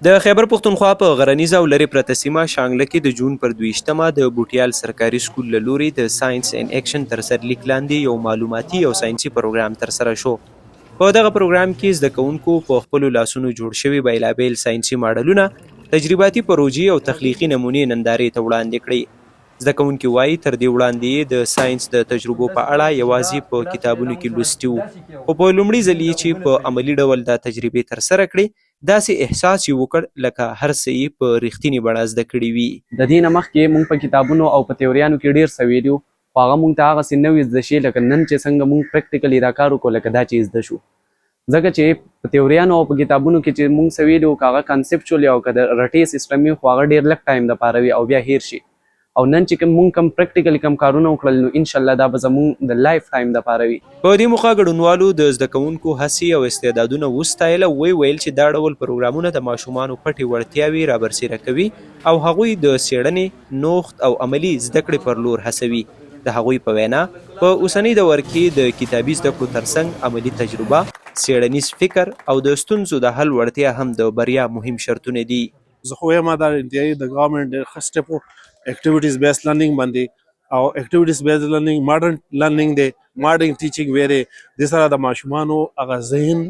د خیبر پښتونخوا په غرنیزه او لرې پرته سیمه شانګله کې د جون پر 22مه د بوټیال سرکاري سکول له لوري د ساینس ان اکشن تر سرلیک لاندې یو معلوماتي او ساینسي پروګرام ترسره شو. په دغه پروګرام کې زده کوونکو په خپلو لاسونو جوړ شوي بېلابېل ساینسي ماډلونه، تجرباتي پروژې او تخلیقي نمونې نندارې ته وړاندې کړې. زده کوونکي وايي، تر دې وړاندې یې د ساینس د تجربو په اړه یوازې په کتابونو کې لوستي وو، خو په لومړي ځل یې چې په عملي ډول دا تجربې ترسره کړې، داسې احساس یې وکړ لکه هر څه یې په رښتینې بڼه زده کړي وي. د دې نه مخکې مونږ په کتابونو او په تیوریانو کې ډېر څه ویلي وو، خو هغه مونږ ته هغسې نه وي زده شوي لکه نن چې څنګه مونږ پریکټیکلي دا کار وکړو لکه دا چې زده شو. ځکه چې په تیوریانو او په کتابونو کې چې مونږ څه ویلي وو، که هغه کانسپچول او که د رټې سیستم وي، خو هغه ډېر لږ ټایم دپاره وي او بیا هېر شي. او نن چې کوم مونږ کوم پریکټیکلي کوم کارونه وکړل نو انشاالله دا به زمونږ د لایف ټایم دپاره وي. په دې موقع ګډونوالو د زده کوونکو هڅې او استعدادونه وستایل او ویې ویل چې دا ډول پروګرامونه د ماشومانو پټې وړتیاوې رابرسېره کوي او هغوی د څېړنې، نوښت او عملي زده کړې پر لور هڅوي. د هغوی په وینا، په اوسنۍ دور کې د کتابي زده کړو ترڅنګ عملي تجربه، څېړنیز فکر او د ستونزو د حل وړتیا هم د بریا مهم شرطونه دي. زه خو وایم دا انتهایی د ګورنمنت ډېر ښه سټپ و، اکټیویټیز بیس لرنینګ باندې، او اکټیویټیز بیس لرنینګ ماډرن لرنینګ دی، ماډرن ټیچینګ وی دی. دې سره د ماشومانو هغه ذهن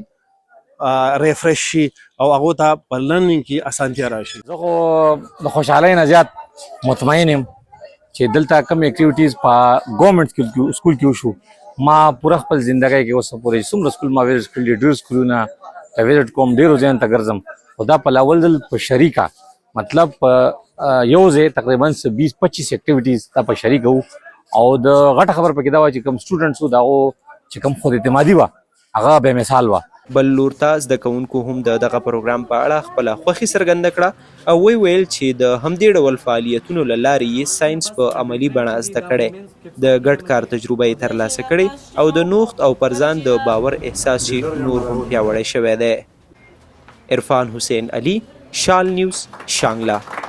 ریفرش شي او هغه ته په لرنینګ کې اسانتیا راشي. زه خو د خوشحالۍ نه زیات مطمئن یم چې دلته کوم اکټیویټیز په ګورنمنت سکول کې وشو، ما پوره خپل زندګۍ کې اوسه پورې څومره سکول ما ویزټ کړي، ډېر سکولونه ته ویزټ کوم، ډېرو ځایونو ته ګرځم، خو دا په اول ځل په شریکه، مطلب په یو ځای تقریبا څه 20 25 اکټیویټیز دا په شریکه وو. او د غټه خبر پکې دا وه چې کوم سټوډنټس وو، د هغو چې کوم خود اعتمادي وه، هغه بې مثال وه. بل لور ته زده کوونکو هم د دغه پروګرام په اړه خپله خوښي څرګنده کړه او ویې ویل چې د همدې ډول فعالیتونو له لارې یې ساینس په عملي بڼه زده کړی، د ګډ کار تجربه یې ترلاسه کړې او د نوښت او پر ځان د باور احساس یې نور هم پیاوړی شوی دی. عرفان حسین علي، شال نیوز، شانګله.